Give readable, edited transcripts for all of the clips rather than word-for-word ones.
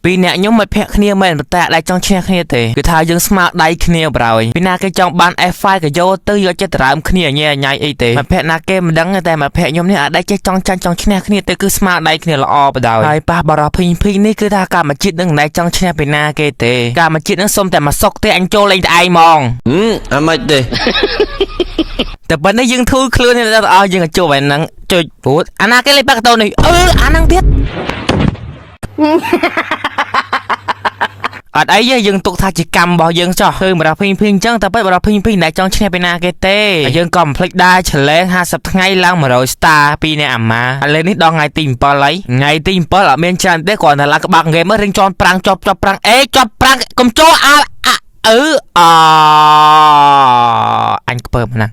ពីរអ្នកខ្ញុំមិនភ័ក្រគ្នាមែនប៉ុន្តែអត់ដែលចង់ឈ្នះគ្នាទេគឺថាយើងស្មើដៃគ្នាប្រហើយពីណាគេចង់បាន F5 ក៏យកទៅយកចិត្តដរើមគ្នាញ៉ែញ៉ៃអីទេមិត្តភ័ក្ដិណាគេមិនដឹងទេតែមិត្តភ័ក្ដិខ្ញុំនេះអត់ដែលចេះចង់ចាញ់ចង់ឈ្នះគ្នាទេគឺស្មើដៃគ្នាល្អបដ ாய் ហើយប៉ះបរោះភីងភីងនេះគឺថាកម្មជាតិនឹងមិនដែលចង់ឈ្នះពីណាគេទេកម្មជាតិនឹងសុំតែមកសុកទេអញចូលលេងតែឯងហ្មង ហឹមអាម៉េចទេ តែប៉ុណ្ណេះយើងធូរខ្លួននេះដល់ឲ្យយើងក៏ជួបឯហ្នឹងចុចព្រោះអាណាគេលេងបាក់កតូនេះអឺអាហ្នឹងទៀតអត់អីទេយើងទុកថាជាកម្មរបស់យើងចោះឃើញបរោះភីងភីងអញ្ចឹងតែពិតបរោះភីងភីងមិនដែលចង់ឈ្នះពីណាគេទេហើយយើងក៏មិនភ្លេចដែរឆ្លេង50ថ្ងៃឡើង100 star ពីអ្នកអាម៉ាឥឡូវនេះដល់ថ្ងៃទី7ហើយថ្ងៃទី7អត់មានច្រើនទេគ្រាន់តែឡើងក្បាក់ហ្គេមរៀងជន់ប្រាំងជាប់ជាប់ប្រាំងអេជាប់ប្រាំងកុំចូលអាអាអឺអអញខ្ពើមណាស់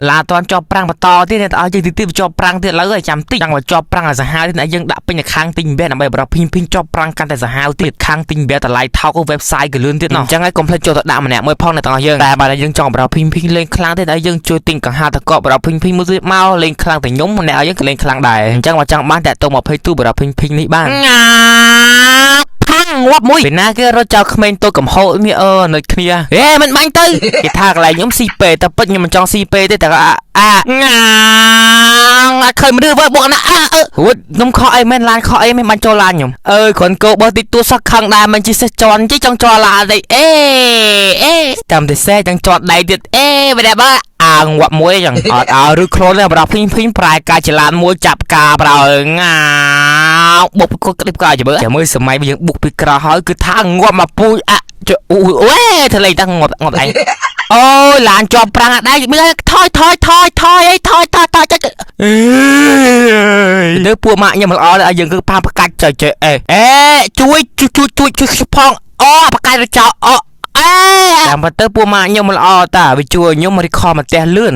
ឡាអត់ទាន់ជាប់ប្រាំងបន្តទៀតអ្នកឲ្យយើងទីទីជាប់ប្រាំងទៀតឥឡូវឲ្យចាំតិចចង់មកជាប់ប្រាំងឲ្យសាហាវទៀតអ្នកយើងដាក់ពេញខាងទិញបែដើម្បីបរោះភីងភីងជាប់ប្រាំងកាន់តែសាហាវទៀតខាងទិញបែតម្លៃថោក website ក៏លឿនទៀតណោះអញ្ចឹងឲ្យកុំភ្លេចចូលទៅដាក់ម្នាក់មួយផងអ្នកទាំងអស់យើងតែបើយើងចង់បរោះភីងភីងលេងខ្លាំងទៀតឲ្យយើងជួយទិញកង្ហាតកបរោះភីងភីងមួយទៀតមកលេងខ្លាំងតែខ្ញុំអ្នកឲ្យយើងក៏លេងខ្លាំងដែរអញ្ចឹងបើចង់បានតាក់ទង20ទូបរោះភីងភីងនេះបានងាផាំងងាប់មួយពីណាគេរត់ចោលក្មេងតូចកំហូចនេះអឺនឹកគ្នាហេមិនបាញ់ទៅគេថាកន្លែងខ្ញុំស៊ីពេតែពិតខ្ញុំមិនចង់ស៊ីពេទេតែអាអាងាងអត់ឃើញមនុស្សវើបុកណាអើអឺរួចខ្ញុំខកអីមែនឡានខកអីមែនបាញ់ចូលឡានខ្ញុំអើយគ្រាន់គោបោះតិចតួសោះខឹងដែរមិនជាសេះជន់ជីចង់ជន់ឡានអីអេអេចាំតែសេះចង់ជាប់ដៃទៀតអេបើដែរបើអាងាប់មួយចឹងអត់ឲ្យឬខ្លួនទេបរោះភីងភីងប្រែកាយចលានមួយចាប់ការប្រោងាបុកក្លិបកាយមើលចាំមើលសម័យយើងបុកពីក្រោហើយគឺថាងាប់មកពូជអអូអេធ្វើលេងតាងាប់ងាប់ឯងអូយឡានជាប់ប្រាំងអត់ដែរមើលថយថយថយថយអីថយថយថយចុចអេទៅពួកម៉ាក់ខ្ញុំល្អដែរយើងគឺផាផ្កាច់ចុចចុចអេអេជួយជួយជួយជួយជួយផងអូផ្កាច់រចោអូអេតាមពិតទៅពួកម៉ាក់ខ្ញុំល្អតាវាជួយខ្ញុំរីខមកផ្ទះលឿន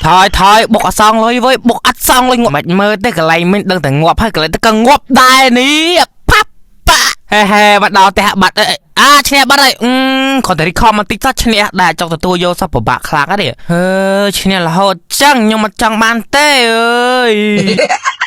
ថយថយបុកអសងលុយវើយបុកអត់សងលុយងាប់មិនមើលទេកន្លែងមិញដឹងតែងាប់ហើយកន្លែងទៅក៏ងាប់ដែរនេះផាប់ប៉ាហេហេមកដល់ផ្ទះបាត់អាឈ្នះបាត់ហើយអឺគ្រាន់តែរីខមកតិចសោះឈ្នះដែរចង់ទទួលយកសោះពិបាកខ្លាំងហ្នឹងហឺឈ្នះរហូតចឹងខ្ញុំមិនចង់បានទេអើយ។